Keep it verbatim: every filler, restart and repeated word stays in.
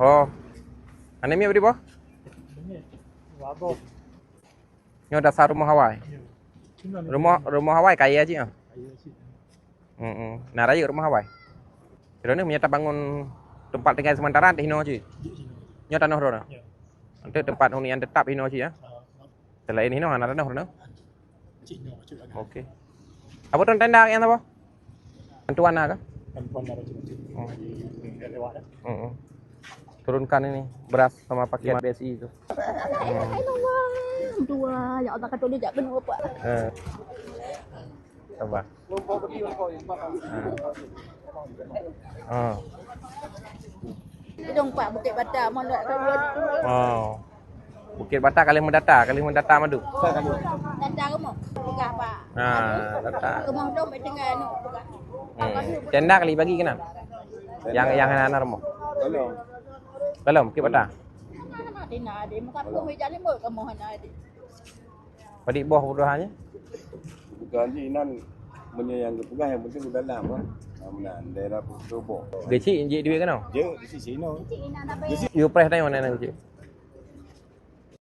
Oh. Aneuk miet bri boh? Nyoe dasar rumoh awai. Rumoh, rumoh awai kayèe cit nyoe. Hmm. Na rayeuk rumoh awai. Droeneuh meunyoe tabangun teumpat tinggai sementara di hinoe cit. Nyoe tanoh droeneuh. Untuk tempat hunian tetap hinoe cit ya. Selain hinoe hana tanoh droeneuh. Okey. Apa tu tenda nyang apa? Bantuan na kah? Bantuan na macam-macam. Hmm. Hmm. Turunkan ini beras sama pakai B S I tu. Hmm. Dua, ya Allah, kata dia jak kena apa? Eh. Sabar. Ha. Ha. Gedong Pak Bukit Bata, Mondok Kawan. Oh. Bukit Bata kali mendata, kali mendata madu. Data rumah, pegang Pak. Ha, data. Rumah dong tinggal anu, pegang. Hmm. Tenda kali bagi kena. Yang, yang hana-hana rumah. Belum. Belum, Bukit Bata. Tina ada, muka pun meja lima kamu hana ada. Padit boh budohannya? Bukan je inan meunyoe nyang geupeugah yang penting udah lah kan. Nah, meunan daerah Putubong. Geuchik jik duit kena? Je, di sisi no. You press tayong na geuchik.